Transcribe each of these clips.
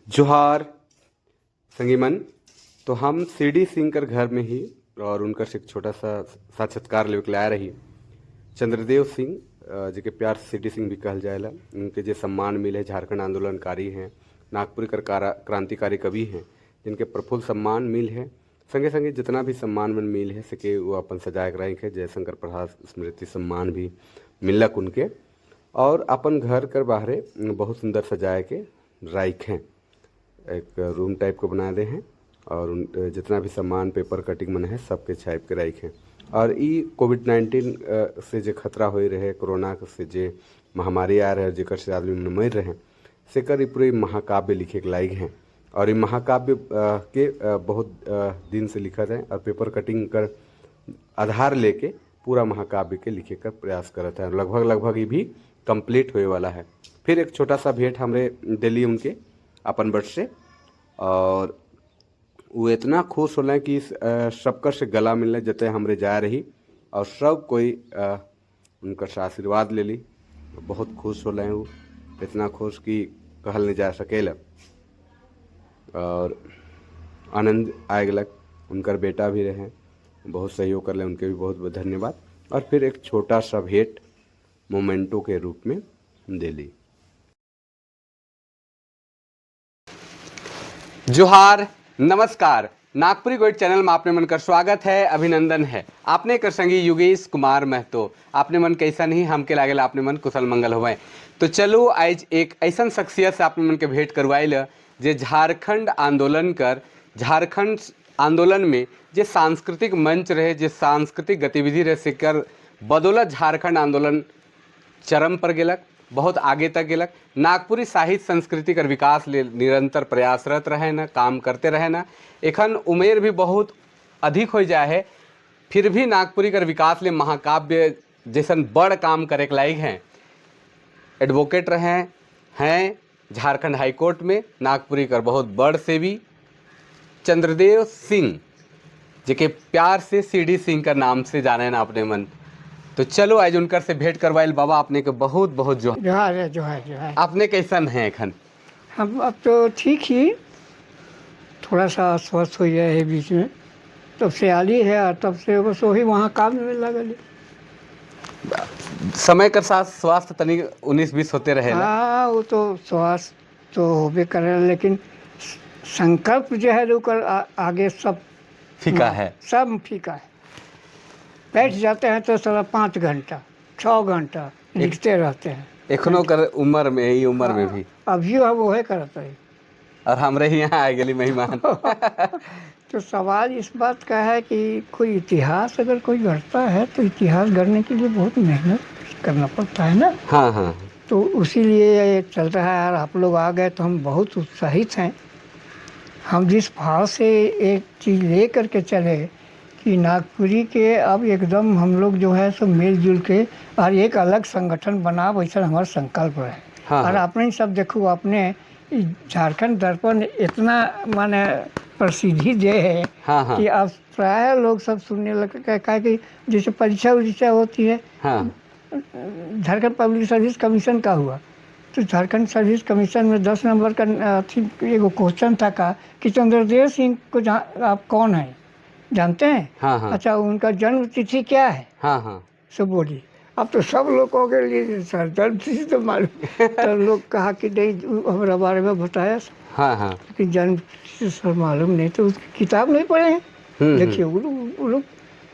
जोहार संगी मन। तो हम सीडी सिंह कर घर में ही और उनकर से एक छोटा सा साक्षात्कार लेवे के आए रही। चंद्रदेव सिंह, जेके प्यार से सीडी सिंह भी कहल जाएला, उनके जे सम्मान मिले, झारखंड आंदोलनकारी हैं, नागपुर कर क्रांतिकारी कवि हैं, जिनके प्रफुल्ल सम्मान मिल है। संगे संगे जितना भी सम्मान मन मिल है सके वो अपन सजाए के रखे। जयशंकर प्रसाद स्मृति सम्मान भी मिलक उनके और अपन घर कर बाहरे बहुत सुंदर सजाए के राइख हैं। एक रूम टाइप को बना दे हैं और उन जितना भी सामान पेपर कटिंग मन है सबके छाप के राइख हैं। और ई कोविड-19 से जे खतरा हो रहे, कोरोना से जे महामारी आ रहे, जेकर से आदमी मन मर रहे हैं, सेकर ई पूरे महाकाव्य लिखे के लायक हैं। और ये महाकाव्य के बहुत दिन से लिखत हैं और पेपर कटिंग कर आधार लेके पूरा महाकाव्य के लिखे कर प्रयास करत हैं। लगभग लगभग ये भी कंप्लीट होए वाला है। फिर एक छोटा सा भेंट हमरे दिली उनके अपन बट से और वो इतना खुश होले कि सबकर से गला मिलने जते हमरे जा रही और सब कोई उनकर से आशीर्वाद ले ली। बहुत खुश होले वो, इतना खुश कि कहल नहीं जा सकेला और आनंद आए गलक। उनकर बेटा भी रहे, बहुत सहयोग कर ले, उनके भी बहुत बहुत धन्यवाद। और फिर एक छोटा सा भेंट मोमेंटो के रूप में दे ली। जोहार, नमस्कार। नागपुरी गोइट चैनल में आपने मन का स्वागत है, अभिनंदन है। आपने कर संगी योगेश कुमार महतो। आपने मन कैसा नहीं हमके लागेल आपने मन कुशल मंगल हुए। तो चलो आज एक ऐसा शख्सियत से आपने मन के भेंट करवाइल जे झारखंड आंदोलन कर, झारखंड आंदोलन में जे सांस्कृतिक मंच रहे, जे सांस्कृतिक गतिविधि रहे, सेकर बदौलत झारखंड आंदोलन चरम पर गेलक, बहुत आगे तक गेलक। नागपुरी साहित्य संस्कृति कर विकास ले निरंतर प्रयासरत रहे न, काम करते रहे न। एखन उमेर भी बहुत अधिक हो जाए है, फिर भी नागपुरी कर विकास ले महाकाव्य जैसन बड़ काम करे के लायक हैं। एडवोकेट रहे हैं झारखंड हाईकोर्ट में, नागपुरी कर बहुत बड़ सेवी चंद्रदेव सिंह, जेके प्यार से सीडी सिंह का नाम से जाने ना अपने मन। तो चलो आज उनकर से भेंट करवाइल। बाबा, आपने के बहुत बहुत जोहार। जोहार है, जोहार जोहार। आपने कैसन हैं एखन? हम अब तो ठीक ही, थोड़ा सा अस्वस्थ हो गया है बीच में, तब से आली है और तब से बस वही वहाँ काम में लगल। समय के साथ स्वास्थ्य तनी 19-20 होते रहे। हाँ, वो तो स्वास्थ्य तो होबे करे, लेकिन संकल्प जो है ओकर आगे सब फीका है। सब फीका है। बैठ जाते हैं तो साला 5 घंटा 6 घंटा लिखते रहते हैं। एखनो कर उम्र में, यही उम्र में भी। अभी हम वही करते हैं। और हमरे ही यहाँ आ गेली मेहमान। तो सवाल इस बात का है कि कोई इतिहास अगर कोई गढ़ता है तो इतिहास गढ़ने के लिए बहुत मेहनत करना पड़ता है ना। हाँ हाँ। तो उसी लिए ये चल रहा है और आप लोग आ गए तो हम बहुत उत्साहित हैं। हम जिस भाव से एक चीज़ ले करके चले कि नागपुरी के अब एकदम हम लोग जो है सो मिलजुल के और एक अलग संगठन बना, वैसा हमारा संकल्प रहे। और आपने सब देखो, आपने झारखंड दर्पण इतना माने प्रसिद्धि दे है हाँ हाँ कि अब प्राय लोग सब सुनने लगे। क्या कि जैसे परीक्षा उरीक्षा होती है, झारखंड पब्लिक सर्विस कमीशन का हुआ तो झारखंड सर्विस कमीशन में 10 नंबर का अथी एगो क्वेश्चन था का कि चंद्रदेव सिंह को जहाँ आप कौन हैं जानते हैं? हाँ हाँ। अच्छा, उनका जन्म तिथि क्या है? हाँ हाँ। सब बोली। अब तो सब लोग के लिए सर जन्म तिथि तो मालूम, तो लोग कहा कि नहीं हमारे बारे में बताया, हाँ हाँ। लेकिन जन्म तिथि सर मालूम नहीं, तो उसकी किताब नहीं पढ़े हैं। देखिए वो लोग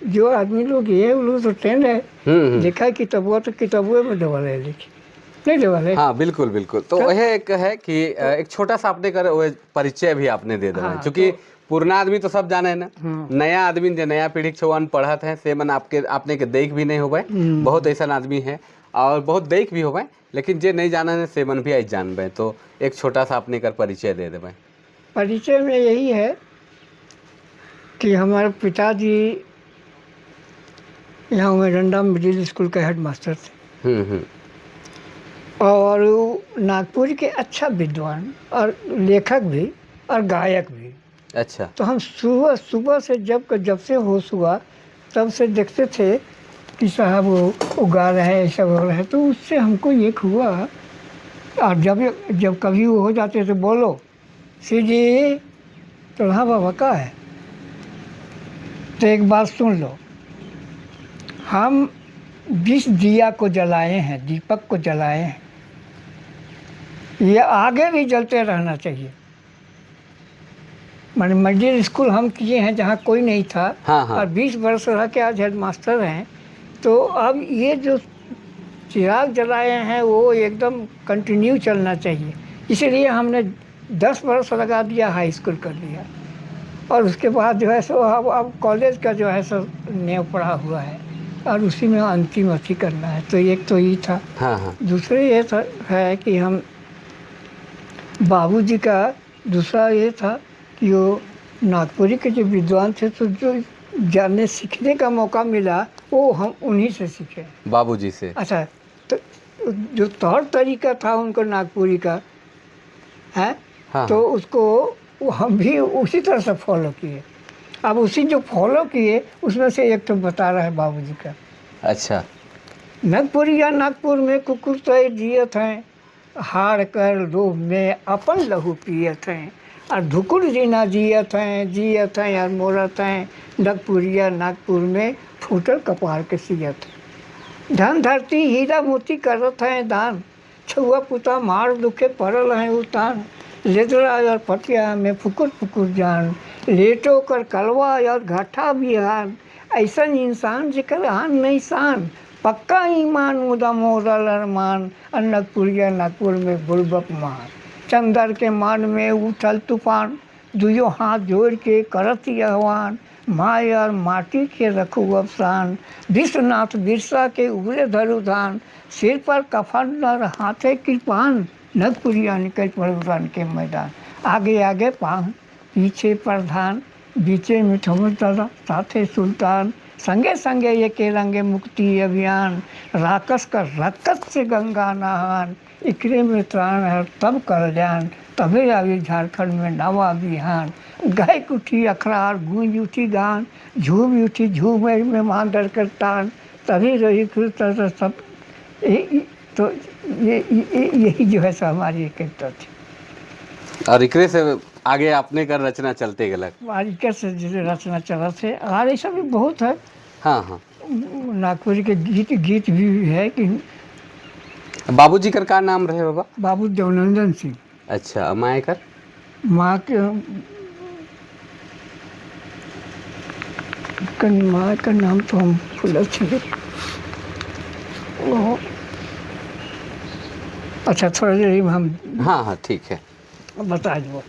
जो आदमी लोग ये वो लोग तो ट्रेंड है, देखा है किताबुआ तो किताबुए में दबा है, लिखी नहीं दबा है। हाँ बिल्कुल बिल्कुल। तो वह एक है कि एक छोटा सा आपने कर वो परिचय भी आपने दे दिया, क्योंकि पुराना आदमी तो सब जाने है ना, नया आदमी जो नया पीढ़ी के छुआन पढ़त है से मन आपके आपने के देख भी नहीं होबे। बहुत ऐसा आदमी है और बहुत देख भी होबे, लेकिन जे नहीं जाना है से मन भी आज जानबे। तो एक छोटा सा आपने कर परिचय दे देबे। परिचय में यही है कि हमारे पिताजी यहाँ उमेडंडा मिडिल स्कूल के हेड मास्टर थे और नागपुर के अच्छा विद्वान और लेखक भी और गायक भी। अच्छा। तो हम सुबह सुबह से जब से होश हुआ तब से देखते थे कि साहब वो गा रहे हैं, ऐसा हो रहा है। तो उससे हमको एक हुआ, और जब जब कभी वो हो जाते थे बोलो, सी जी। तो हाँ बाबा, का है? तो एक बात सुन लो, हम जिस दिया को जलाए हैं, दीपक को जलाए हैं, ये आगे भी जलते रहना चाहिए। माने मिडिल स्कूल हम किए हैं जहाँ कोई नहीं था। हाँ, हाँ। और 20 वर्ष रह के आज हेड मास्टर हैं। तो अब ये जो चिराग जलाए हैं वो एकदम कंटिन्यू चलना चाहिए। इसलिए हमने 10 वर्ष लगा दिया, हाई स्कूल कर लिया और उसके बाद जो है सो अब कॉलेज का जो है सो नेव पड़ा हुआ है और उसी में अंतिम अथी करना है। तो एक तो ये था। हाँ हाँ दूसरे ये था है कि हम बाबूजी का दूसरा ये था कि वो नागपुरी के जो विद्वान थे, तो जो जानने सीखने का मौका मिला वो हम उन्हीं से सीखे। बाबूजी से। अच्छा, तो जो तौर तरीका था उनको नागपुरी का है। हाँ, तो उसको वो हम भी उसी तरह से फॉलो किए। अब उसी जो फॉलो किए उसमें से एक तो बता रहा है बाबूजी का। अच्छा। नागपुरिया नागपुर में कुकुर तय जियत हैं, हार कर लोभ में अपन लहू पियत हैं, और धुकुर जीना जियत हैं, जियत हैं और मोरत हैं, नागपुरिया नागपुर में फूटल कपार के सियत हैं। धन धरती हीरा मोती करत हैं दान, छुआ पुता मार दुखे पड़ल हैं उतान, लेदरा और पटिया में फुकुर फुकुर जान, लेटो कर कलवा और घाटा बिहान, ऐसन इंसान जेकर आन नहीं शान, पक्का ईमान मुदा मोरल अरमान, और नागपुरिया नागपुर में बुड़बक मान, चंदर के मान में उठल तूफान, दुयो हाथ जोड़ के करत आह्वान, my और माटी के रखू अफसान, विश्वनाथ बिरसा के उगले धरु धान, सिर पर कफन और हाथे कृपान, नागपुरिया निकल पड़ो रण के मैदान, आगे आगे पान पीछे प्रधान, बीचे में दादा साथे सुल्तान, संगे संगे ये के रंगे मुक्ति अभियान, राकस का रकस से गंगा नहान, इकरे में त्राण है तब कल्याण, तबे आई झारखंड में नवा बिहान, गाय उठी अखरार गूंज उठी गान, झूम उठी झूम में मांदर कर तान, तभी रही खुद सब। तो ये यही जो है सो हमारी एक कविता थी। और एकरे से आगे अपने का रचना चलते गलक। और एकर से जैसे रचना चलत है और ऐसा भी बहुत है। हाँ हाँ नागपुरी के गीत गीत भी है कि बाबूजी कर का नाम रहे बाबा? बाबू देवनंदन सिंह। अच्छा, माए कर? माँ के माँ का नाम तो हम भूल छे। वो अच्छा, थोड़ा देर में हम हाँ हाँ ठीक है बता दो।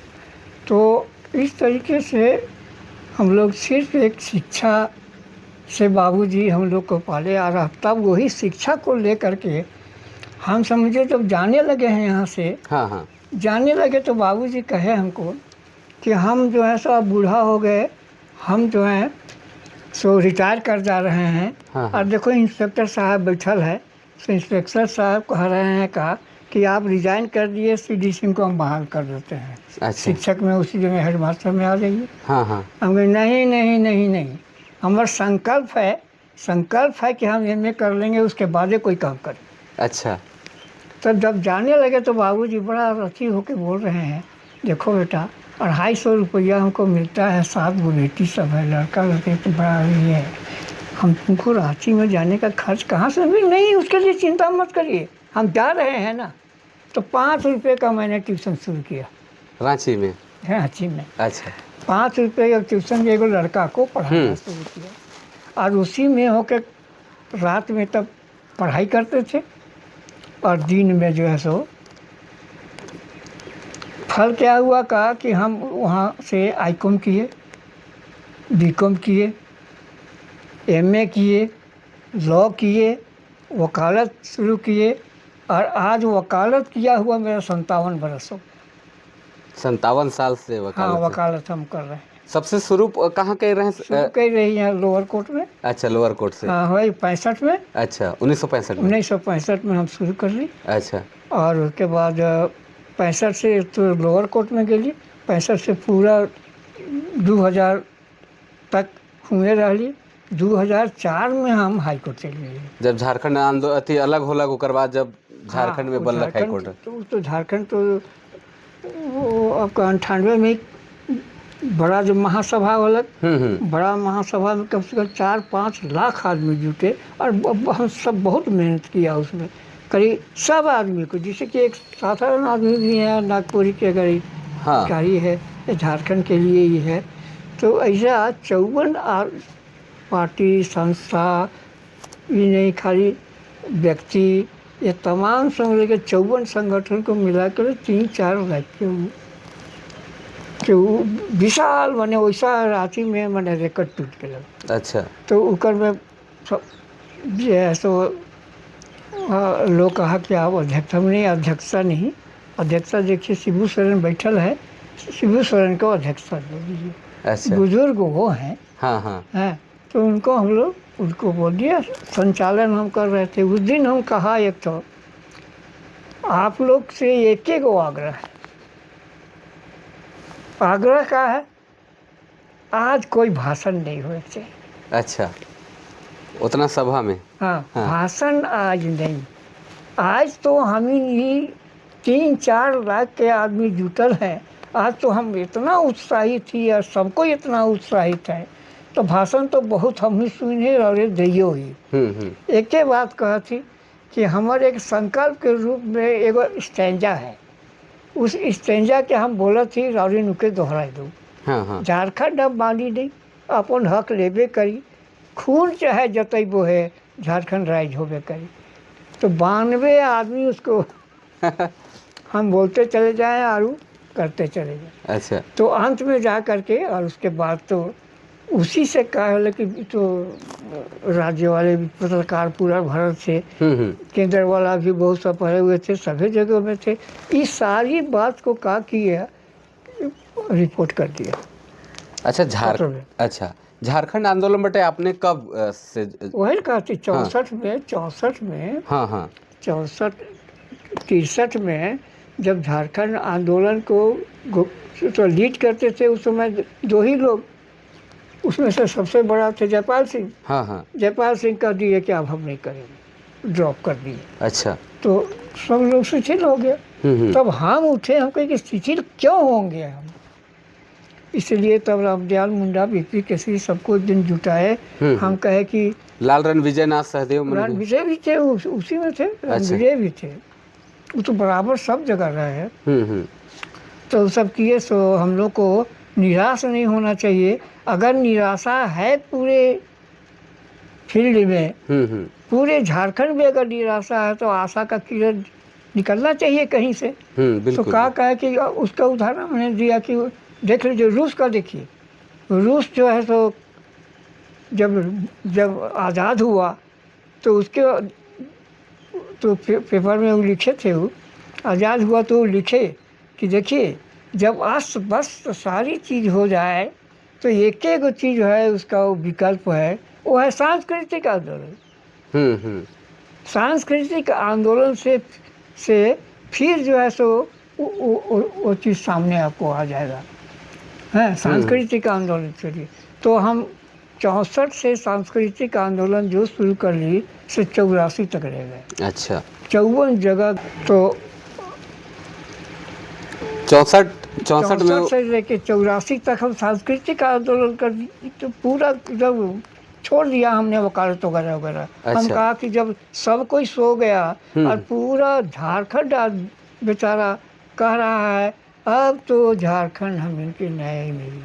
तो इस तरीके से हम लोग सिर्फ एक शिक्षा से बाबूजी हम लोग को पाले और तब वही शिक्षा को लेकर के हम समझे जब जाने लगे हैं यहाँ से। हाँ हाँ जाने लगे तो बाबूजी कहे हमको कि हम जो है सो अब बूढ़ा हो गए, हम जो है सो रिटायर कर जा रहे हैं। हाँ, और देखो इंस्पेक्टर साहब बैठल है, तो इंस्पेक्टर साहब कह रहे हैं कहा कि आप रिजाइन कर दिए, सी डी सिंह को हम बहाल कर देते हैं। अच्छा। शिक्षक में उसी जगह हेड मास्टर में आ जाइए। हाँ हाँ हम कहे नहीं नहीं नहीं नहीं, हमारा संकल्प है, संकल्प है कि हम एम ए कर लेंगे, उसके बाद ही कोई काम करें। अच्छा। तब जब जाने लगे तो बाबूजी बड़ा रथी होके बोल रहे हैं, देखो बेटा 250 रुपया हमको मिलता है, 7 गो बेटी सब है, लड़का लड़की तो बड़ा ही है, हम तुमको रांची में जाने का खर्च कहाँ से भी नहीं, उसके लिए चिंता मत करिए, हम जा रहे हैं ना। तो 5 रुपये का मैंने ट्यूशन शुरू किया रांची में। रांची में। अच्छा। 5 रुपये का ट्यूशन एगो लड़का को पढ़ाना शुरू किया और उसी में होके रात में तब पढ़ाई करते थे और दिन में जो है सो फल क्या हुआ कहा कि हम वहाँ से आई कॉम किए, बी कॉम किए, एम ए किए, लॉ किए, वकालत शुरू किए और आज वकालत किया हुआ मेरा 57 बरस हो गया। 57 साल से वकालत? हाँ, वकालत हम कर रहे हैं। सबसे शुरू कहाँ कर रहे हैं? शुरू कर रही है लोअर कोर्ट में। अच्छा, लोअर कोर्ट से। हाँ, वही 65 में। अच्छा, 1965 में। 1965 में हम शुरू कर ली। अच्छा। और उसके बाद 65 से तो लोअर कोर्ट में गई, 65 से पूरा 2000 तक हुए रही। 2004 में हम हाई कोर्ट चले गए। जब झारखंड आंदोलन अथी अलग होला ओकर बाद जब झारखंड में हाँ, बनलक हाई कोर्ट। तो झारखंड तो वो आपका 98 में बड़ा जो महासभा होलक, हम्म। बड़ा महासभा में कम से कम 4-5 लाख आदमी जुटे और हम सब बहुत मेहनत किया उसमें, करीब सब आदमी को, जैसे कि एक साधारण आदमी भी है नागपुरी के अगर कार्य है, ये झारखंड के लिए ही है। तो ऐसा 54 पार्टी संस्था ये नहीं खाली व्यक्ति, ये तमाम संग लेके 54 संगठन को मिलाकर 3-4 लाख के वो विशाल माने वैसा रांची में माने रिकॉर्ड टूट गया। तो उकर में सब जे है सो लोग कहा कि आप अध्यक्ष, हम नहीं अध्यक्षता नहीं, अध्यक्षता देखिए शिबू सोरेन बैठल है, शिबू सोरेन को अध्यक्षता दे दीजिए। बुजुर्ग वो हैं। हाँ हाँ हैं, तो उनको हम लोग उनको बोल दिया, संचालन हम कर रहे थे उस दिन। हम कहा एक तो आप लोग से एक एक आग्रह है, आग्रह का है आज कोई भाषण नहीं होना चाहिए। अच्छा, उतना सभा में? हाँ, भाषण आज नहीं, आज तो हम ही 3-4 लाख के आदमी जुटल हैं, आज तो हम इतना उत्साहित ही और सबको इतना उत्साहित है, तो भाषण तो बहुत हम ही सुने और दियो ही। एक ही बात कहा थी कि हमारे एक संकल्प के रूप में एगो स्टैंजा है, उस स्टैंजा के हम बोलत थी राउरी नुके दोहराई दो। हाँ हाँ झारखंड हम मानी नहीं, अपन हक लेबे करी, खून चाहे जतैबो है, झारखंड राइज होबे करी। तो 92 आदमी उसको हम बोलते चले जाएं और करते चले जाएं। तो अंत में जा करके और उसके बाद तो उसी से कहा कि तो राज्य वाले भी पत्रकार पूरा भारत से, केंद्र वाला भी बहुत सब पढ़े हुए थे, सभी जगह में थे, इस सारी बात को का किया रिपोर्ट कर दिया। अच्छा, पत्र में। अच्छा, झारखंड आंदोलन बटे आपने कब से? वही कहती 64 में, 64 में। हाँ हाँ 64 63 में जब झारखंड आंदोलन को तो लीड करते थे उस समय दो ही लोग, उसमें से सबसे बड़ा थे जयपाल सिंह। हाँ हाँ जयपाल सिंह कह दिए कि अब हम नहीं करेंगे, ड्रॉप कर दिए। तो सब लोग शिथिल हो गए। तब हम उठे, हम कहे कि शिथिल क्यों होंगे हम, इसलिए तब रामदयाल मुंडा, बीपी केसरी सबको एक दिन जुटाए। हम कहे कि लाल रण विजयनाथ सहदेव रण मंदिर। विजय भी थे, उसी में थे, रण विजय भी थे, वो तो बराबर सब जगह रहे हैं। तो सब किए, सो हम लोग को निराश नहीं होना चाहिए। अगर निराशा है पूरे फील्ड में, पूरे झारखंड में अगर निराशा है तो आशा का किरण निकलना चाहिए कहीं से। तो कहा कहा कि उसका उदाहरण मैंने दिया कि देख लीजिए रूस का, देखिए रूस जो है सो जब जब आज़ाद हुआ तो उसके तो पेपर में वो लिखे थे, वो आज़ाद हुआ तो वो लिखे कि देखिए जब अस्त व्यस्त सारी चीज़ हो जाए तो एक एक चीज़ है उसका वो विकल्प है, वो है सांस्कृतिक आंदोलन। सांस्कृतिक आंदोलन से फिर जो है सो वो चीज़ सामने आपको आ जाएगा, है सांस्कृतिक आंदोलन के लिए। तो हम 64 से सांस्कृतिक आंदोलन जो शुरू कर ली से 84 तक रह गए। 54 जगह तो 64 में 64 से लेके 84 तक हम सांस्कृतिक आंदोलन कर तो पूरा जब छोड़ दिया हमने वकालत वगैरह वगैरह। हम कहा कि जब सब कोई सो गया और पूरा झारखंड आज बेचारा कह रहा है अब तो झारखंड हम इनके नए मिली,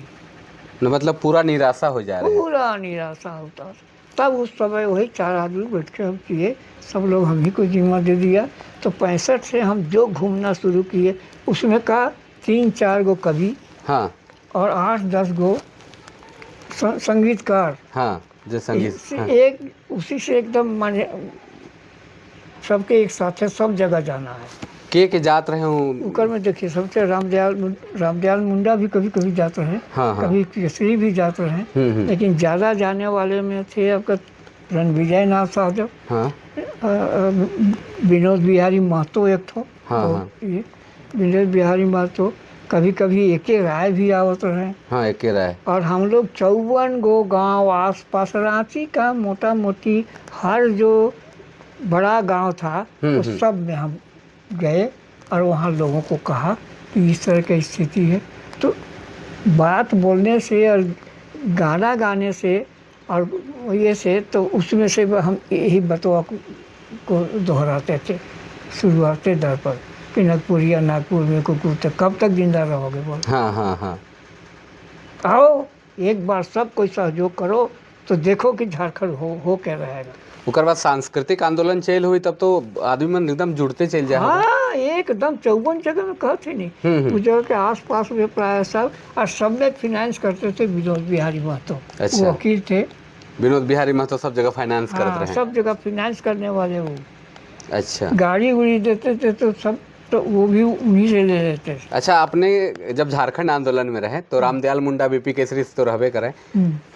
न, मतलब पूरा निराशा हो जा रहा है, पूरा निराशा होता। तब उस समय वही 4 आदमी बैठ के हम किए, सब लोग हम ही को जिम्मा दे दिया। तो 65 से हम जो घूमना शुरू किए उसमें का 3-4 गो कवि और 8-10 गो संगीतकार। हाँ, जो संगीत, हाँ। एक उसी से एकदम माने सबके एक साथ है, सब जगह जाना है। के जात रहे हूँ ऊकर में देखिए सबसे रामदयाल मुंडा भी कभी कभी जाते हैं, हाँ। कभी केसरी भी जाते हैं, लेकिन ज़्यादा जाने वाले में थे आपका रणविजय नाथ साहब, विनोद बिहारी महतो एक थो, ये विनोद बिहारी महतो, कभी कभी एके राय भी आवत रहे। हाँ, एके राय। और हम लोग 54 गो गांव आसपास रांची का मोटा मोटी हर जो बड़ा गांव था उस सब में हम गए और वहाँ लोगों को कहा कि इस तरह की स्थिति है। तो बात बोलने से और गाना गाने से और ये से तो उसमें से हम यही बतवा को दोहराते थे शुरुआती दर पर कि नागपुरिया नागपुर में कुकुर तक कब तक जिंदा रहोगे बोल। हाँ हाँ हाँ। आओ एक बार सब कोई सहयोग करो तो देखो कि झारखंड हो क्या रहेगा। ओकर बाद सांस्कृतिक आंदोलन चल हुई तब तो आदमी मन एकदम जुड़ते चल जाए। हाँ एकदम 54 जगह में कहते नहीं, उस जगह के आस पास में प्राय सब, और सब में फाइनेंस करते थे विनोद बिहारी महतो। अच्छा। वो वकील थे। विनोद बिहारी महतो सब जगह फाइनेंस करते हाँ, रहे। सब जगह फाइनेंस करने वाले वो। अच्छा। गाड़ी उड़ी देते थे तो सब तो वो भी उन्हीं से ले लेते थे। अच्छा, आपने जब झारखंड आंदोलन में रहे तो रामदयाल मुंडा बीपी केसरी से तो रहबे करे,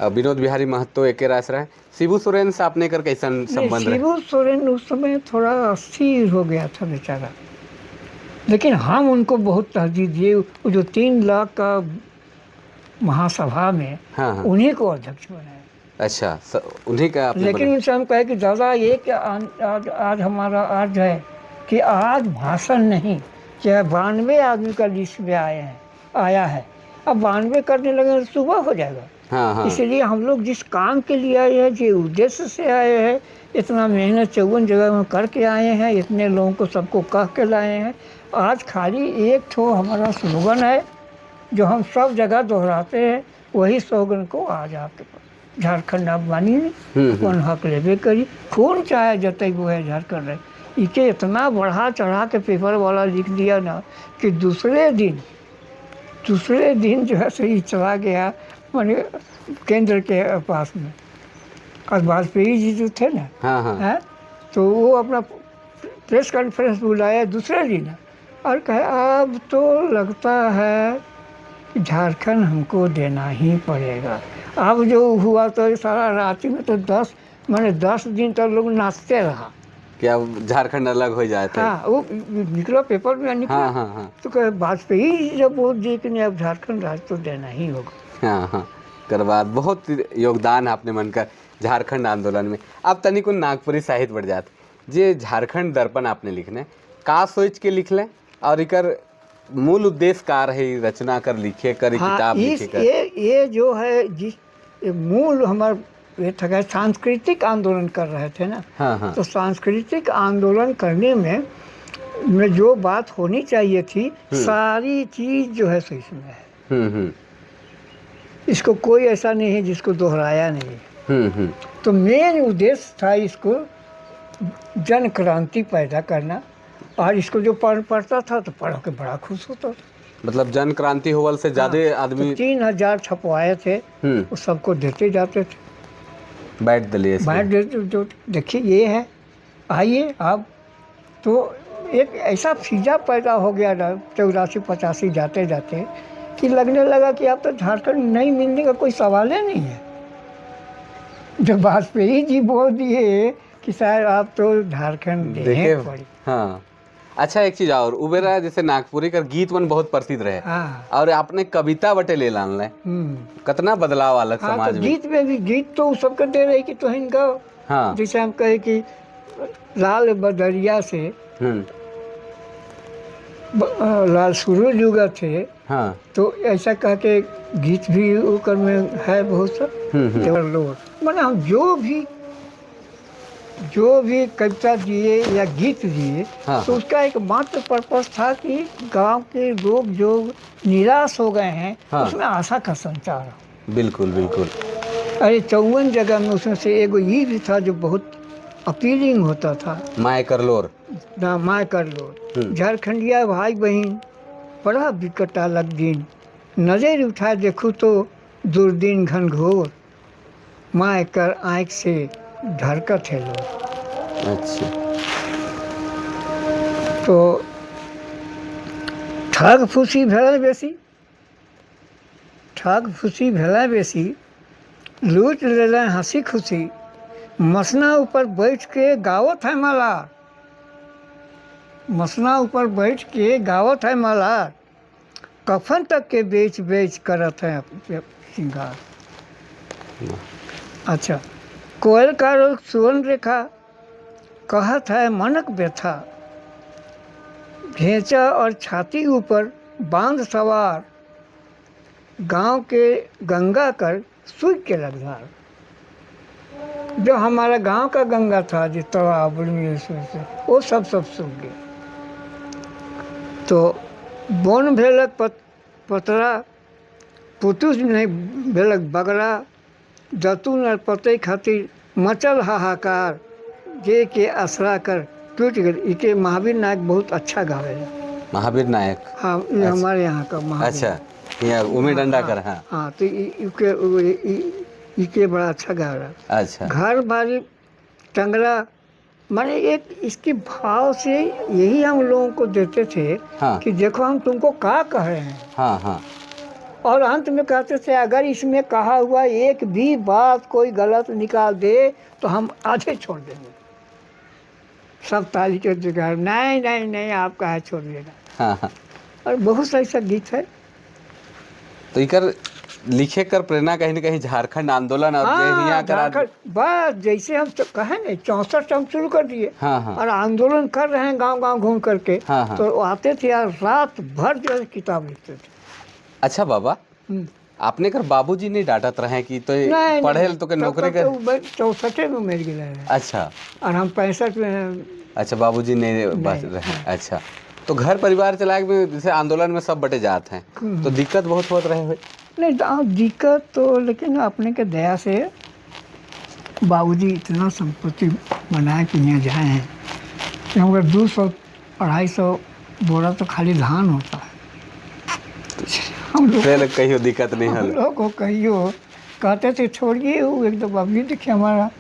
विनोद बिहारी महतो एके रास रहे, शिबू सोरेन से आपने कर कैसन संबंध रहे? शिबू सोरेन उस समय थोड़ा अस्थिर हो गया था बेचारा, लेकिन हम उनको बहुत तरजीह दिए। वो जो 3 लाख का महासभा में, हाँ, हाँ। उन्हीं को अध्यक्ष बनाया। अच्छा, उन्हीं का आपने लेकिन बनाया। उनसे हम कहे कि दादा ये क्या आज हमारा आज है कि आज भाषण नहीं, चाहे 92 आदमी का लिस्ट में आया है, अब 92 करने लगे तो सुबह हो जाएगा। हाँ, हाँ। इसलिए हम लोग जिस काम के लिए आए हैं, जिस उद्देश्य से आए हैं, इतना मेहनत 54 जगह में करके आए हैं, इतने लोगों को सबको कह के लाए हैं, आज खाली एक ठो हमारा स्लोगन है जो हम सब जगह दोहराते हैं, वही स्लोगन को आज आपके पास झारखंड आप मानिए अपन हक लेबे करी, खून चाहे जतई वो है झारखंड है। इके इतना बढ़ा चढ़ा के पेपर वाला लिख दिया ना कि दूसरे दिन जो है सही चला गया माने केंद्र के पास में। और वाजपेयी जी जो थे ना, हाँ, हाँ। है तो वो अपना प्रेस कॉन्फ्रेंस बुलाया दूसरे दिन और कहे अब तो लगता है कि झारखंड हमको देना ही पड़ेगा। अब जो हुआ तो सारा रांची में तो 10 दिन तक लोग नाचते रहा कि अब झारखंड अलग हो जाते। हाँ, वो निकला पेपर में निकला। हाँ, हाँ, हाँ। तो कहे वाजपेयी जब बोल दिए कि नहीं अब झारखंड राज्य तो देना ही होगा। हाँ, हाँ, कर बाद बहुत योगदान है आपने मन का झारखंड आंदोलन में। अब तनिक नागपुरी साहित्य बढ़ जात, जे झारखंड दर्पण आपने लिखने का सोच के लिख लें और इकर मूल उद्देश्य का रहे रचना कर लिखे कर, हाँ, किताब लिखे कर? ये जो है जिस मूल हमारे ये था सांस्कृतिक आंदोलन कर रहे थे ना, हाँ, हाँ। तो सांस्कृतिक आंदोलन करने में जो बात होनी चाहिए थी सारी चीज़ जो है सो इसमें है। इसको कोई ऐसा नहीं है जिसको दोहराया नहीं है। तो मेन उद्देश्य था इसको जन क्रांति पैदा करना, और इसको जो पढ़ता था तो पढ़ के बड़ा खुश होता था। मतलब जन क्रांति होवल से ज़्यादा आदमी। तो 3000 छपवाए थे, वो सबको देते जाते थे, बैठ दिए, बैठ देते, जो देखिए ये है, आइए आप। तो एक ऐसा फिजा पैदा हो गया ना 84-85 जाते जाते कि लगने लगा कि अब तो झारखंड नहीं मिलने का कोई सवाल ही नहीं है। जब वाजपेयी जी बोल दिए कि साहब आप तो झारखंड देखे पड़ी। हाँ, अच्छा एक चीज़ और उबेरा जैसे नागपुरी का गीत मन बहुत प्रसिद्ध रहे, हाँ। और आपने कविता बटे ले लान ले, कितना बदलाव अलग, हाँ, समाज तो में। गीत में भी गीत तो सबके दे रही कि तो इनका, हाँ। जैसे हम कहे कि लाल बदरिया से लाल सूरज उगा थे, हाँ। तो ऐसा कह के गीत भी ऊपर में है बहुत सा। लोग माने हम जो भी कविता दिए या गीत दिए, हाँ, तो उसका एक मात्र पर्पस था कि गांव के लोग जो निराश हो गए हैं, हाँ। उसमें आशा का संचार हो। बिल्कुल बिल्कुल। अरे 54 जगह में उसमें से एगो ये भी था जो बहुत अपीलिंग होता था, my करलोर ना my करलोर, झारखंडिया भाई बहन बड़ा विकट अलग दिन, नज़र उठा देखूँ तो दुर्दिन घनघोर, my कर आँख से ढरकत है लोग। अच्छा। तो ठग फूसी भेल बेसी, ठग फूसी भेल बेसी, लूट ले हंसी खुशी, मसना ऊपर बैठ के गावत है मलार, मसना ऊपर बैठ के गावत है मलार, कफन तक के बेच बेच करत है सिंगार। अच्छा, कोयल का रोग सुवर्ण रेखा, कहत है मनक व्यथा, घेंचा और छाती ऊपर बांध सवार, गांव के गंगा कर सूख के लगधार। जो हमारा गांव का गंगा था, जो तालाब से, वो सब सब सूख गया। तो बोन भेलक पतरा, पुतुस नहीं भेलक बगरा, जतुन और पतई खातिर मचल हाहाकार, जे के असरा कर टूट गए। इके महावीर नायक बहुत अच्छा गावेला। महावीर नायक? हाँ, ये हमारे यहाँ का महावीर। अच्छा, यहाँ उमी डंडा कर, हाँ। हाँ, तो इके बड़ा अच्छा गा रहा। घर बारी टंगरा, माने एक इसके भाव से यही हम लोगों को देते थे कि देखो हम तुमको क्या कह रहे हैं। हाँ हाँ और अंत में कहते थे, अगर इसमें कहा हुआ एक भी बात कोई गलत निकाल दे तो हम आधे छोड़ देंगे। सब ताली के जगह, नहीं नहीं नहीं, आप कहा छोड़ देना। हाँ हाँ और बहुत सा ऐसा गीत है। तो इकर लिखे कर प्रेरणा कहीं ना कहीं झारखंड आंदोलन और जे हियां कर झारखंड, बस जैसे हम तो कहे नहीं, 64 हम शुरू कर दिए हाँ हाँ और आंदोलन कर रहे हैं गांव गांव घूम करके। हाँ, हाँ। तो वो आते थे यार, रात भर जो है किताब लिखते थे। अच्छा बाबा, आपने कर बाबूजी नहीं डांटत रहे कि तो नहीं, पढ़े नहीं, तो के तब नौकरी तक कर? तो 64 में मर गए हैं। और हम 65 में हैं। अच्छा, बाबूजी ने बस नहीं, रहे। अच्छा, तो घर परिवार चलाए में जैसे आंदोलन में सब बटे जात हैं, तो दिक्कत बहुत होत रहे हुए? नहीं तो दिक्कत तो, लेकिन अपने के दया से बाबूजी इतना संपत्ति बनाए कि यहाँ जाए हैं कि हमको 200-250 बोरा तो खाली धान होता है। हम लोग पहले कहियो दिक्कत नहीं हम हल? लोग को कहियो कहते थे छोड़िए वो एकदम। अभी देखिए हमारा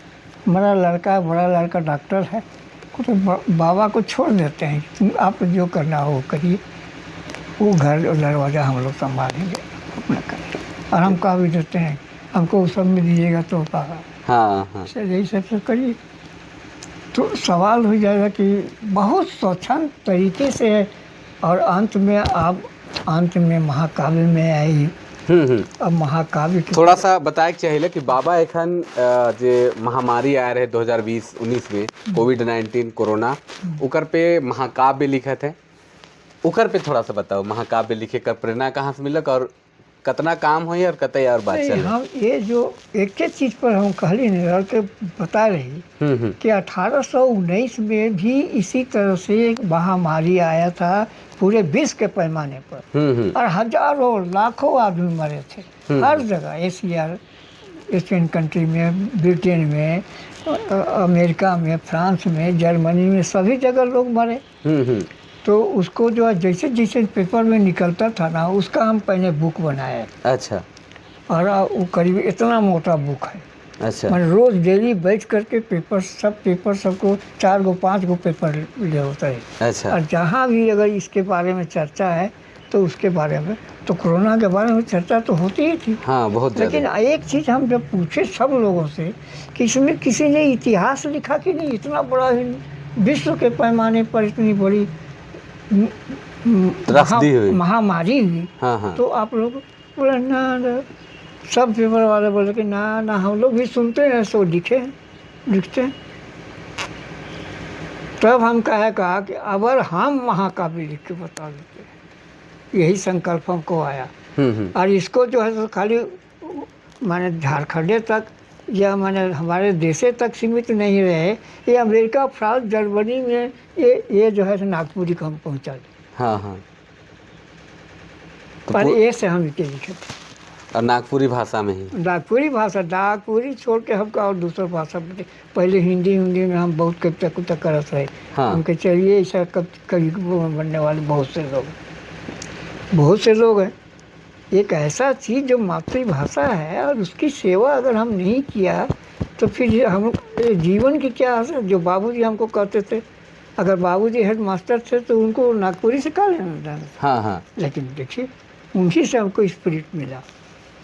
हमारा लड़का, बड़ा लड़का डॉक्टर है, को तो बाबा को छोड़ देते हैं, तुम आप जो करना हो वो करिए, वो घर और दरवाज़ा हम लोग संभालेंगे अपना कर। और हम कह भी देते हैं, हमको उस सब में दीजिएगा तो कहा हाँ हाँ सर यही सब सब करिए। तो सवाल हो जाएगा कि बहुत स्वच्छंद तरीके से है। और अंत में आप अंत में महाकाव्य में आई। अब महाकाव्य के थोड़ा सा बताए के चाहिए कि बाबा एखन जे महामारी आए रहे 2020-19 में कोविड-19 कोरोना, उकर पे महाकाव्य लिखत है, उकर पे थोड़ा सा बताओ, महाकाव्य लिखे कर प्रेरणा कहाँ से मिलक और कतना काम होई और कतई और बात नहीं, चले? हम ये जो एक एक चीज़ पर हम कहली नहीं लड़के बता रही कि 1819 में भी इसी तरह से एक महामारी आया था पूरे विश्व के पैमाने पर और हजारों लाखों आदमी मरे थे हर जगह, एशिया एशियन कंट्री में, ब्रिटेन में, अमेरिका में, फ्रांस में, जर्मनी में, सभी जगह लोग मरे। तो उसको जो है जैसे जैसे पेपर में निकलता था ना, उसका हम पहले बुक बनाए। और वो करीब इतना मोटा बुक है। मैंने रोज डेली बैठ करके पेपर सब पेपर सबको 4 गो 5 गो पेपर ले होता है। और जहाँ भी अगर इसके बारे में चर्चा है तो उसके बारे में, तो कोरोना के बारे में चर्चा तो होती ही थी। हाँ, बहुत लेकिन ज़्यादा। एक चीज़ हम जब पूछे सब लोगों से कि इसमें किसी ने इतिहास लिखा कि नहीं, इतना बड़ा विश्व के पैमाने पर इतनी बड़ी त्रासदी हुई। महामारी हुई, हाँ हाँ तो आप लोग बोले ना ना, सब पेपर वाले बोले कि ना ना, हम लोग भी सुनते हैं सो लिखे हैं, लिखते हैं। तब हम कहा कहा कि अगर हम महाकाव्य लिख के बता देते हैं, यही संकल्प हमको आया। और इसको जो है तो खाली माने झारखंडे तक या माने हमारे देशे तक सीमित नहीं रहे, ये अमेरिका, फ्रांस, जर्मनी में ये जो है सो नागपुरी को हम पहुँचा दें। हाँ हाँ तो पर ये से हम इके लिखे थे। और नागपुरी भाषा में ही? नागपुरी भाषा, नागपुरी छोड़ के हमका और दूसरा भाषा पहले हिंदी हिंदी में हम बहुत कविता कुत्ता करत रहे। हमके चलिए ऐसा कब कवि बनने वाले बहुत से लोग हैं। एक ऐसा चीज़ जो मातृभाषा है और उसकी सेवा अगर हम नहीं किया तो फिर हम जीवन की क्या आशा। जो बाबूजी हमको कहते थे, अगर बाबूजी हेड मास्टर थे तो उनको नागपुरी से क्या लेना देना था? हाँ हाँ लेकिन देखिए उन्हीं से हमको स्पिरिट मिला।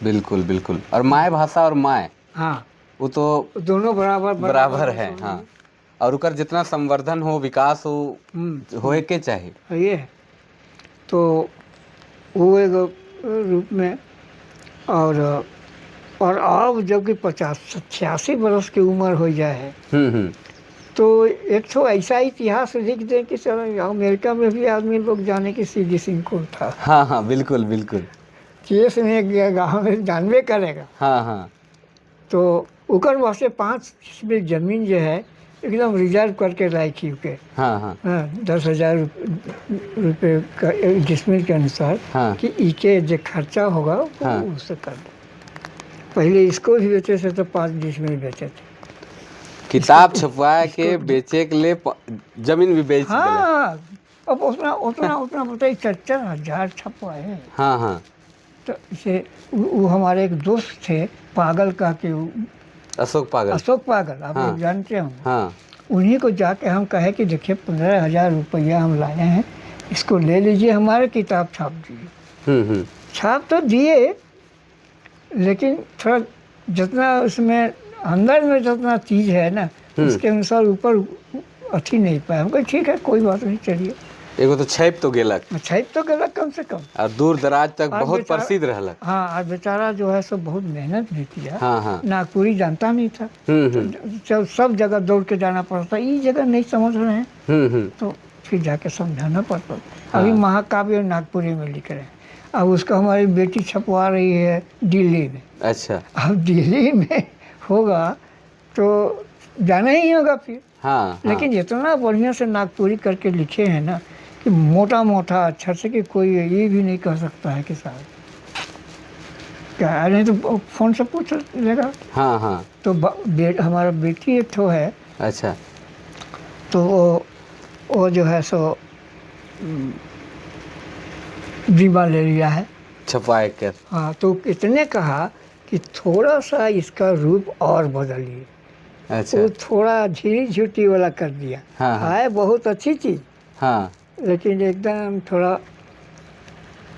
बिल्कुल बिल्कुल। और my भाषा और my, वो तो दोनों बराबर बराबर है। हाँ, और उकर जितना संवर्धन हो, विकास हो, होए के चाहिए। ये है तो वो एक रूप में। और अब जबकि 50-86 बरस की उम्र हो जाए है, तो एक तो ऐसा इतिहास लिख दें कि चलो अमेरिका में भी आदमी लोग जाने कि सी डी सिंह कौन था। हाँ हाँ, बिल्कुल बिल्कुल। केस में गया, गाँव में जानबे करेगा। हाँ हाँ। तो उकर वास्ते 5 में जमीन जो है एकदम रिजर्व करके राखी के। हाँ हाँ। हाँ, 10,000 रुपये का डिसमिल के अनुसार। हाँ। कि इके जो खर्चा होगा वो हाँ। उससे कर दो। पहले इसको भी बेचे थे तो 5 डिसमिल बेचे थे। किताब छपवा के बेचे के लिए जमीन भी बेच दिले। हाँ, अब उतना उतना उतना बताइए, 4-4 हजार छपवाए हैं। हाँ हाँ। तो इसे वो हमारे एक दोस्त थे पागल का के अशोक पागल। अशोक पागल, आप हाँ। लोग जानते होंगे। हाँ। उन्हीं को जाके हम कहे कि देखिए 15,000 रुपया हम लाए हैं, इसको ले लीजिए, हमारे किताब छाप दीजिए। छाप तो दिए, लेकिन थोड़ा जितना उसमें अंदर में जितना चीज़ है ना उसके अनुसार ऊपर अथी नहीं पाया। हमको ठीक है, कोई बात नहीं, चलिए। एगो तो छाप तो गेलक। छाप तो गेलक कम से कम, और दूर दराज तक बहुत प्रसिद्ध रहलक। हाँ, और बेचारा जो है सब बहुत मेहनत भी किया। हाँ हाँ। नागपुरी जानता नहीं था, तो सब जगह दौड़ के जाना पड़ता, ये जगह नहीं समझ रहे हैं तो फिर जाके समझाना पड़ता। हाँ। अभी महाकाव्य नागपुरी में लिख रहे हैं, अब उसको हमारी बेटी छपवा रही है दिल्ली में। अच्छा। अब दिल्ली में होगा तो जाना ही होगा फिर। हाँ, लेकिन इतना बढ़िया से नागपुरी करके लिखे हैं ना कि मोटा मोटा अक्षर से कि कोई ये भी नहीं कह सकता है कि साहब क्या, नहीं तो फोन से पूछ लेगा। हाँ हाँ। तो हमारा बेटी एक ठो है। अच्छा। तो वो जो है सो बीमा ले लिया है छपवाए कर। हाँ, तो इतने कहा कि थोड़ा सा इसका रूप और बदलिए। अच्छा। वो थोड़ा झीरी झूटी वाला कर दिया। हाँ, हाँ। है बहुत अच्छी चीज़। हाँ। लेकिन एकदम थोड़ा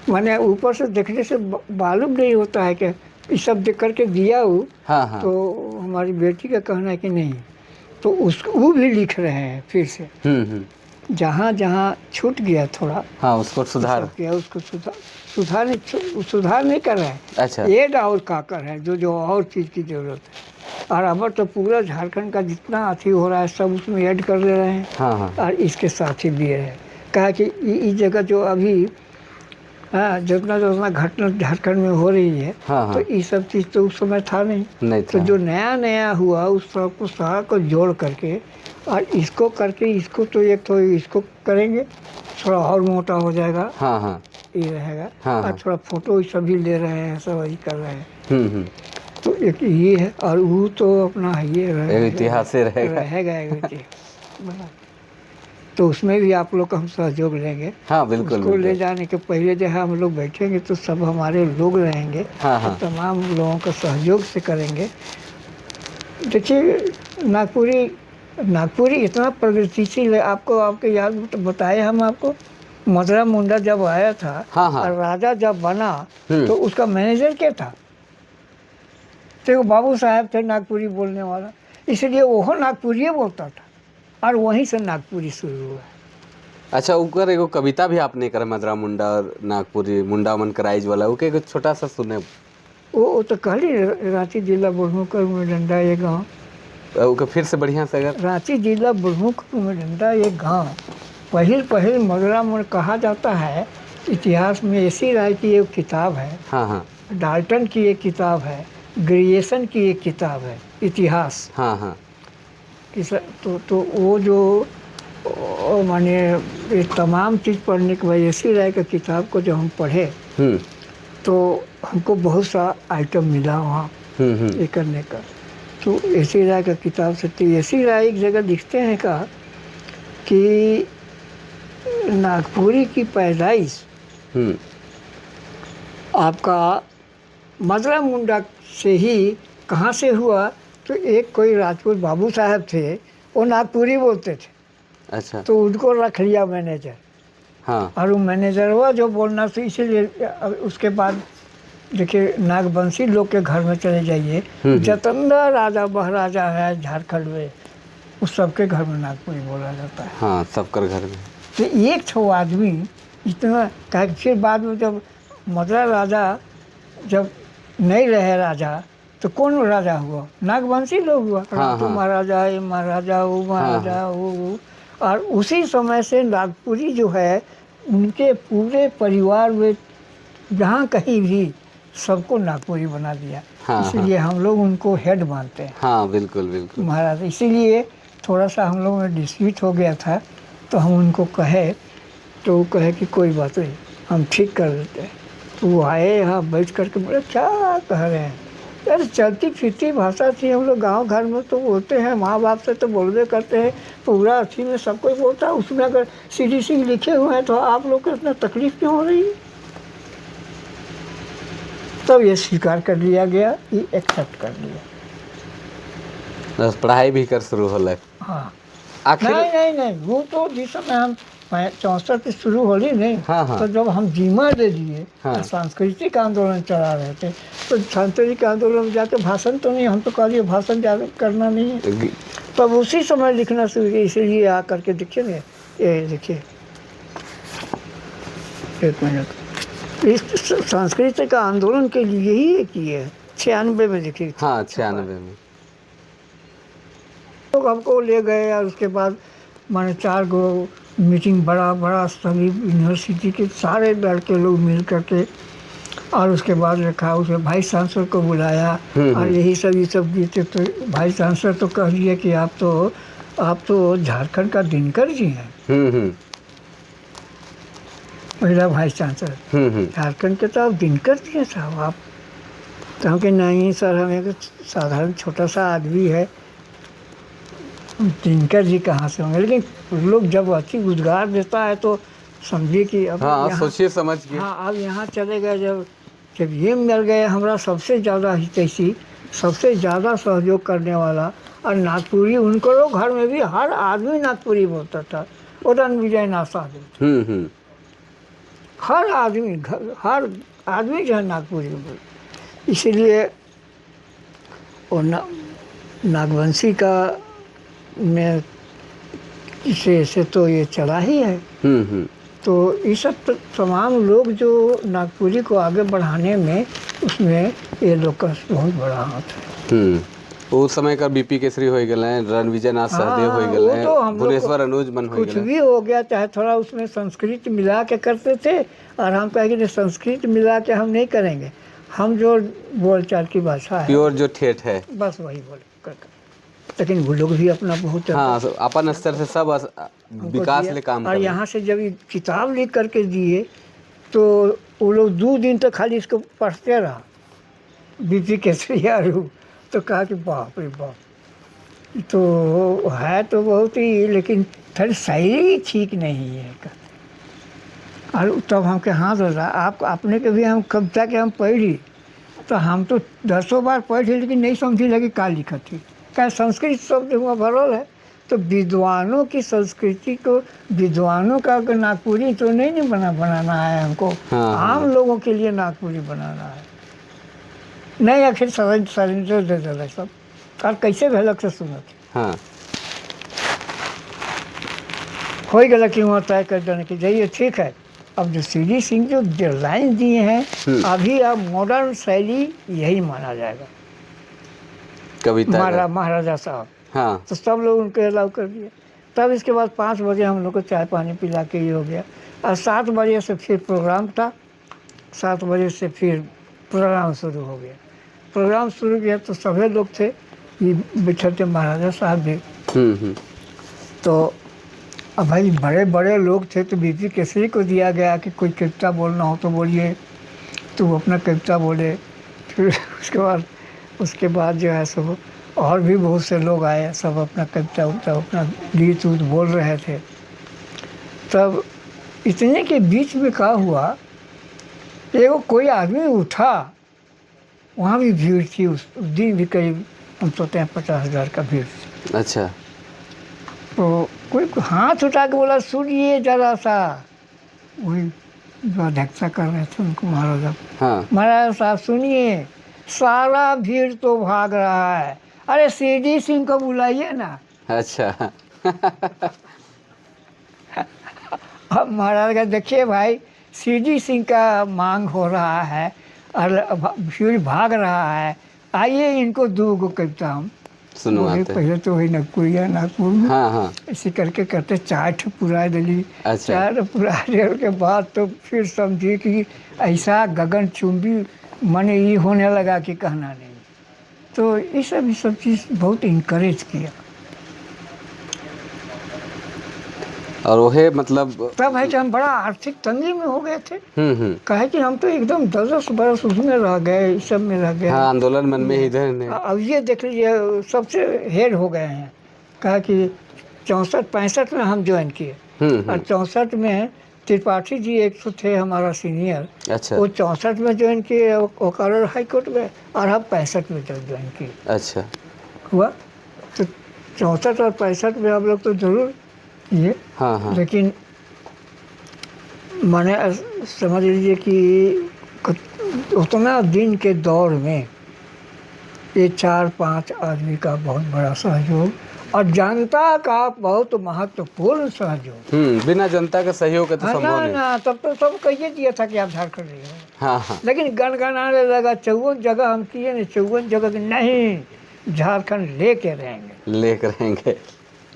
माने ऊपर से देखने से मालूम नहीं होता है कि ये सब देख करके दिया वो। हाँ हाँ। तो हमारी बेटी का कहना है कि नहीं, तो उसको वो भी लिख रहे हैं फिर से। जहाँ जहाँ छूट गया थोड़ा, हाँ, उसको सुधार किया, उसको सुधार नहीं कर रहे हैं। अच्छा। ये और काकर है जो जो और चीज़ की ज़रूरत है। और अब तो पूरा झारखंड का जितना अथी हो रहा है सब उसमें ऐड कर ले रहे हैं। हाँ हाँ। और इसके साथ ही भी है कहा कि इस जगह जो अभी हाँ जितना जितना घटना झारखंड में हो रही है। हाँ, हाँ। तो ये सब चीज़ तो उस समय था नहीं था। तो जो नया नया हुआ उस सबको सारा को जोड़ करके और इसको करके इसको तो एक तो इसको करेंगे थोड़ा और मोटा हो जाएगा। हाँ हाँ। ये रहेगा। हाँ, और थोड़ा फोटो सब भी ले रहे हैं, सब वही कर रहे हैं। तो एक ये है और वो तो अपना ये रहेगा, इतिहास रहेगा। तो उसमें भी आप लोग का हम सहयोग लेंगे। हाँ बिल्कुल। उसको ले जाने के पहले जो है हम लोग बैठेंगे तो सब हमारे लोग रहेंगे। हाँ, हाँ। तो तमाम लोगों का सहयोग से करेंगे। देखिए नागपुरी इतना प्रगतिशील है, आपको आपके याद बताए हम आपको, मदरा मुंडा जब आया था। हाँ, हाँ। और राजा जब बना तो उसका मैनेजर क्या था, तो बाबू साहब थे नागपुरी बोलने वाला, इसलिए वो नागपुरी बोलता था और वहीं से नागपुरी शुरू हुआ। अच्छा, ऊपर एगो कविता भी आपने कर मदरा मुंडा और नागपुरी मुंडा मन कराइज वाला, ओके एगो छोटा सा सुने। वो तो कहली रांची जिला बुढ़मुकर में डंडा ये गाँव। ओके फिर से बढ़िया से अगर। रांची जिला बुढ़मुकर में डंडा ये गाँव पहिल पहिल मदरा मुंड कहा जाता है इतिहास में। एसी राय की एक किताब है। हाँ हाँ। डाल्टन की एक किताब है, ग्रियर्सन की एक किताब है इतिहास। हाँ हाँ। तो वो जो माने ये तमाम चीज़ पढ़ने के बाद एसी राय का किताब को जब हम पढ़े तो हमको बहुत सा आइटम मिला वहाँ ये करने का। तो एसी राय का किताब से तो एसी राय एक जगह लिखते हैं का कि नागपुरी की पैदाइश आपका मदरा मुंडा से ही कहाँ से हुआ, तो एक कोई राजपूत बाबू साहब थे वो नागपुरी बोलते थे। अच्छा। तो उनको रख लिया मैनेजर। हाँ। और वो मैनेजर हुआ जो बोलना, तो इसीलिए उसके बाद देखिए नागवंशी लोग के घर में चले जाइए, जतंदा राजा महाराजा है झारखंड में, उस सबके घर में नागपुरी बोला जाता है। हाँ, सबके घर में। तो एक ठो आदमी इतना कहा। फिर बाद में जब मदरा राजा जब नहीं रहे राजा तो कौन राजा हुआ? नागवंशी लोग हुआ। हाँ, तो महाराजा, ये महाराजा, वो महाराजा, वो। और उसी समय से नागपुरी जो है उनके पूरे परिवार में जहाँ कहीं भी सबको नागपुरी बना दिया। इसलिए हम लोग उनको हेड मानते हैं। हाँ, बिल्कुल बिल्कुल महाराज। इसीलिए थोड़ा सा हम लोग में डिस्प्यूट हो गया था, तो हम उनको कहे तो वो कहे कि कोई बात नहीं, हम ठीक कर देते हैं। तो वो आए यहाँ बैठ करके बोले क्या कह रहे हैं यार, चलती फिरती भाषा थी, हम लोग गांव घर में तो बोलते हैं, माँ बाप से तो बोलबे करते हैं, पूरा अथी में सब कोई बोलता है, उसमें अगर सीडीसी लिखे हुए हैं तो आप लोग को इतना तकलीफ क्यों हो रही है? तब ये स्वीकार कर लिया गया, ये एक्सेप्ट कर लिया। बस पढ़ाई भी कर शुरू होलक। हाँ। आखिर नहीं नहीं नहीं, वो तो जिस समय हम 64 से शुरू होली नहीं, हाँ, हाँ। तो जब हम जिम्मा दे दिए, हाँ। तो सांस्कृतिक आंदोलन चला रहे थे, तो सांस्कृतिक आंदोलन में जाके भाषण तो नहीं, हम तो कह दिए भाषण ज़्यादा करना नहीं है, तब उसी समय लिखना शुरू किया। इसीलिए आ करके देखिए ना, ये देखिए एक मिनट, इस सांस्कृतिक आंदोलन के लिए ही ये किए हैं, 96 में लिखी। हाँ, 96 में लोग हमको ले गए और उसके बाद माने 4 गो मीटिंग बड़ा बड़ा सभी यूनिवर्सिटी के सारे लड़के लोग मिल करके, और उसके बाद रखा, उसमें वाइस चांसलर को बुलाया और यही सब ये सब जीते। तो वाइस चांसलर तो कह दिए कि आप तो झारखंड का दिनकर जी हैं, पहला वाइस चांसलर झारखंड के, तो आप दिनकर जी हैं साहब आप। तो हम कहे नहीं सर, हम एक साधारण छोटा सा आदमी है, दिनकर जी कहाँ से होंगे। लेकिन लोग जब अच्छी उद्गार देता है तो समझिए कि अब हाँ, सोचिए समझ के। हाँ, अब यहाँ चले गए, जब जब ये मिल गए हमारा सबसे ज़्यादा हितैषी, सबसे ज़्यादा सहयोग करने वाला, और नागपुरी उनको लोग घर में भी हर आदमी नागपुरी बोलता था, उदन विजय नाथ साहब। हर आदमी घर, हर आदमी जो है नागपुरी बोलता, इसीलिए और नागवंशी का में से तो ये चला ही है। तो ये सब तो तमाम लोग जो नागपुरी को आगे बढ़ाने में उसमें ये लोग का बहुत बड़ा हाथ है। उस समय का बीपी केसरी हो गए, रणविजय नाथ सहदेव हो हाँ, गए, तो हम लोग भुवनेश्वर अनुज मन हो कुछ गए, भी हो गया, चाहे थोड़ा उसमें संस्कृत मिला के करते थे, और हम कहेंगे कि संस्कृत मिला के हम नहीं करेंगे, हम जो बोलचाल की भाषा है, प्योर जो ठेठ है, बस वही बोल कर। लेकिन वो लोग भी अपना बहुत हाँ, अपन स्तर से सब विकास ले काम और यहाँ से जब ये किताब लिख करके दिए तो वो लोग 2 दिन तक खाली इसको पढ़ते रहा, बीपी केसरी आरू, तो कहा कि बाप रे बाप, तो है तो बहुत ही, लेकिन थोड़ी शैली ठीक नहीं है। और तब हम के हाँ दादा, आप अपने के भी हम कविता के हम पढ़ी तो हम तो 10 बार पढ़ी, लेकिन नहीं समझी लगी का लिखत थी, क्या संस्कृत शब्द हुआ भरल है। तो विद्वानों की संस्कृति को, विद्वानों का नागपुरी तो नहीं नहीं बनाना है हमको, हाँ, आम लोगों के लिए नागपुरी बनाना है। नहीं आखिर सरेंडर दे दिल सब, और कैसे भेलक से सुनत। हाँ, हो गया कि वहाँ तय कर देने की जाइए ठीक है। अब जो सी डी सिंह जो लाइन दिए हैं, अभी अब मॉडर्न शैली यही माना जाएगा कविता महाराजा साहब। हाँ, तो सब लोग उनके अलाउ कर दिए। तब इसके बाद 5 बजे हम लोग को चाय पानी पिला के ये हो गया, और 7 बजे से फिर प्रोग्राम था, 7 बजे से फिर प्रोग्राम शुरू हो गया। प्रोग्राम शुरू किया तो सभी लोग थे, ये बैठे थे महाराजा साहब भी। तो अब भाई बड़े बड़े लोग थे, तो बीपी केसरी को दिया गया कि कोई कविता बोलना हो तो बोलिए, तो वो अपना कविता बोले। फिर उसके बाद जो है सब और भी बहुत से लोग आए, सब अपना कविता उविता अपना गीत उत बोल रहे थे। तब इतने के बीच में क्या हुआ, एगो कोई आदमी उठा, वहाँ भी भीड़ थी, उस दिन भी करीब हम सोचते हैं 50,000 का भीड़ थी। अच्छा। तो कोई हाथ उठा के बोला सुनिए जरा सा, वही जो अध्यक्षता कर रहे थे उनको महाराजा, हाँ, महाराजा साहब सुनिए, सारा भीड़ तो भाग रहा है, अरे सी डी सिंह को बुलाइए ना। अच्छा। अब महाराज का देखिए भाई, सी डी सिंह का मांग हो रहा है और भीड़ भाग रहा है, आइए इनको दो गो कविता हम वही सुनवाते। पहले तो वही नागपुरिया नागपुर में हाँ हाँ ऐसे करके करते चार ठो पुरा दिली। अच्छा। चार पुरा के बाद तो फिर समझिए कि ऐसा गगनचुंबी मन ये होने लगा कि कहना नहीं। तो ये सब चीज़ बहुत इनकरेज किया। और वह मतलब तब है कि हम बड़ा आर्थिक तंगी में हो गए थे। कहे कि हम तो एकदम 10-10 बरस उसमें रह गए, इस सब में रह गए। हाँ, आंदोलन मन में इधर ने। अब ये देख लीजिए सबसे हेड हो गए हैं। कहा कि 64-65 में हम ज्वाइन किए और 64 में त्रिपाठी जी एक तो थे हमारा सीनियर। अच्छा। वो 64 में ज्वाइन किए वकालत हाई कोर्ट में और हम 65 में ज्वाइन किए। अच्छा। हुआ तो 64 और 65 में हम लोग तो जरूर ये। हाँ हाँ। लेकिन माने समझ लीजिए कि उतना दिन के दौर में ये 4-5 आदमी का बहुत बड़ा सहयोग और जनता का बहुत महत्वपूर्ण सहयोग। बिना जनता का सहयोग के तो हाँ, संभव ना नहीं। ना, तब तो सब कहिए दिया था कि आप झारखंड रहिए। हाँ हाँ। लेकिन गणगणाने लगा 54 जगह हम किए नहीं, 54 जगह कि नहीं, झारखंड लेके रहेंगे। लेके रहेंगे।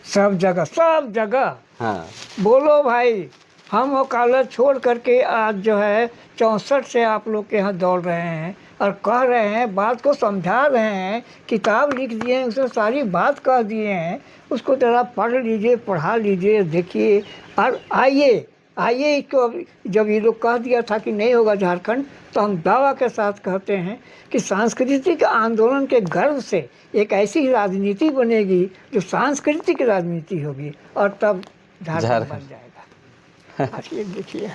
सब जगह, सब जगह। हाँ। बोलो भाई, हम वकालत छोड़ करके आज जो है 64 से आप लोग के यहाँ दौड़ रहे हैं और कह रहे हैं, बात को समझा रहे हैं, किताब लिख दिए हैं, उसमें सारी बात कह दिए हैं, उसको ज़रा पढ़ लीजिए, पढ़ा लीजिए, देखिए और आइए आइए इसको। अब जब ये लोग कह दिया था कि नहीं होगा झारखंड, तो हम दावा के साथ कहते हैं कि सांस्कृतिक आंदोलन के गर्भ से एक ऐसी राजनीति बनेगी जो सांस्कृतिक राजनीति होगी और तब झारखंड बन जाएगा। आज ये देखिए।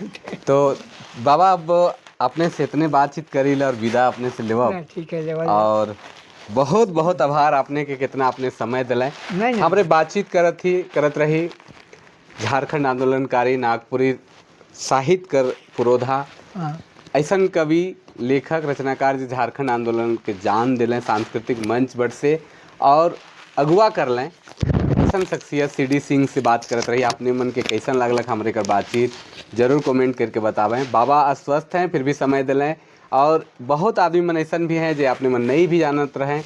तो बाबा, अब अपने से इतने बातचीत करी और विदा अपने से लेवा। नहीं, ठीक है, जवाब। और बहुत बहुत आभार आपने के कितना आपने समय दिलाए। नहीं, नहीं। हमरे बातचीत करत रही झारखंड आंदोलनकारी नागपुरी साहित्य कर पुरोधा ऐसा कवि लेखक रचनाकार जो झारखंड आंदोलन के जान दिलें, सांस्कृतिक मंच बढ़ से और अगुआ कर लें, ऐसा शख्सियत सी डी सिंह से बात करत रही। आपने मन के कैसन लागलक हमरे कर बातचीत जरूर कमेंट करके बतावें। बाबा अस्वस्थ हैं फिर भी समय दिलें और बहुत आदमी मन ऐसा भी हैं जो आपने मन नहीं भी जानत रहें।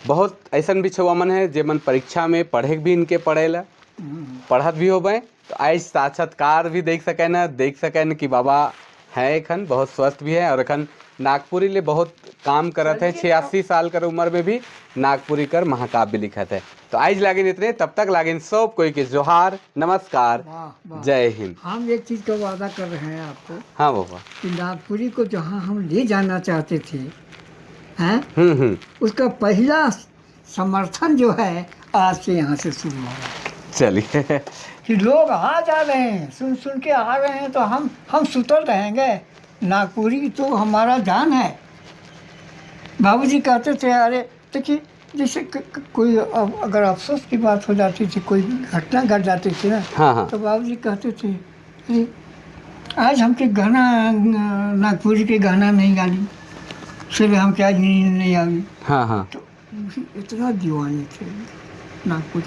बहुत ऐसा भी छुआ मन है जे मन परीक्षा में पढ़े भी इनके पढ़ेला, पढ़त भी होबे तो आज साक्षात्कार भी देख सके न, देख सके न कि बाबा हैं एखन बहुत स्वस्थ भी हैं और एखन नागपुरी ले बहुत काम करत है। 86 साल कर उम्र में भी नागपुरी कर महाकाव्य लिखत है। तो आज लागिन इतने, तब तक लागिन सब कोई के जोहार, नमस्कार, वाह, वाह। जय हिंद। हम एक चीज़ का वादा कर रहे हैं आपको। हाँ बाबा। कि नागपुरी को जहाँ हम ले जाना चाहते थे हैं, उसका पहला समर्थन जो है आज से यहाँ से शुरू हो रहा है। चलिए। कि लोग आ जा रहे हैं, सुन सुन के आ रहे हैं, तो हम सुतल रहेंगे। नागपुरी तो हमारा जान है। बाबूजी कहते थे, अरे देखिए जैसे कोई अब अगर अफसोस की बात हो जाती थी, कोई घटना घट जाती थी ना, हाँ हाँ। तो बाबूजी कहते थे, अरे आज हमके गाना नागपुरी के गाना नहीं गाली, फिर हमके आज नींद नहीं आई। हाँ हाँ। तो इतना दीवाने थे नागपुरी।